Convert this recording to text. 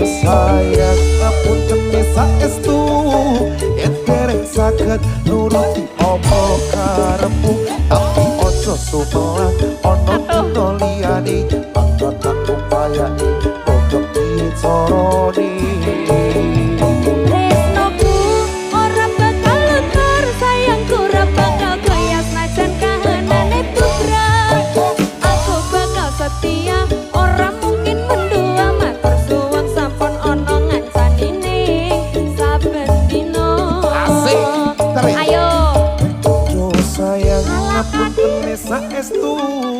Sayang, ngapunten saestu yen dereng saged nuruti apa karepmu, tapi ojo sumelang.